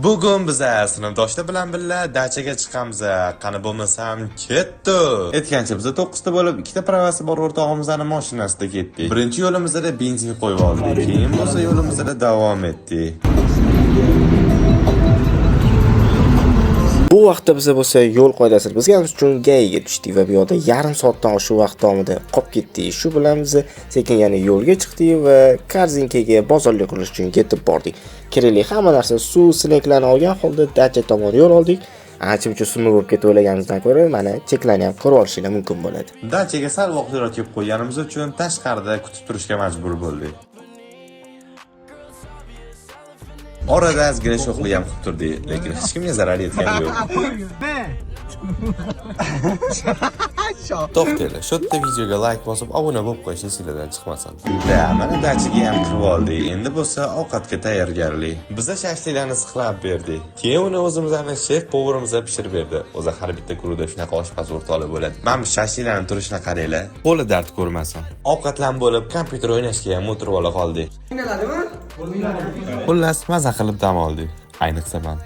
Bugun biza sinfdoshlar bilan birga dachaga chiqamiz. Qani bo'lmasam ketdi. Aytgancha, biza 9 ta bo'lib, ikkita pravasi bor o'rtog'imizni mashinasida ketdik. Birinchi yo'limizda benzin qo'yib oldik. Keyin bo'lsa yo'limizda davom etdik. Bu vaqtda biza bo'lsa yo'l qoidasini buzganimiz uchun GAIga tushdik va bu yoqda yarim soatdan oshiq vaqt davomida qolib ketdik. Shu bilan biz sekin yana yo'lga chiqdik va Korzinkaga bozorlik qilish uchun ketib bordik. Kerakli hamma narsa, suv, sneklarni olgan holda dacha tomon yo'l oldik. Ancha-muncha summa bo'lib ketib o'ylaganimizdan ko'ra, mana cheklarni ham ko'rib olishinglar mumkin bo'ladi. Dachaga sal vaqtliroq kelib qo'yganimiz uchun tashqarida kutib turishga majbur bo'ldik. Orada ozgina sho'xlik ham qilib turdik, lekin hech kimga zarar yetgani yo'q. To'xtanglar, shu yerda videoga like bosib, obuna bo'lib qo'yish esinglardan chiqmasin. Da, mana dachaga ham kirib oldik. Endi bo'lsa ovqatga tayyorgarlik. Biza shashliklarni sixlab berdik. Keyin uni o'zimizning shef повар imiz pishirib berdi. O'zi har bitta guruhda shunaqa oshpaz o'rtoqlar bo'ladi. Mana bu shashliklarni turishini qaranglar. Qo'li dard ko'rmasin. Ovqatlan bo'lib, kompyuter o'ynashga ham o'tirib ola qoldik. Xullas, maza qilib dam oldik. Ayniqsa man.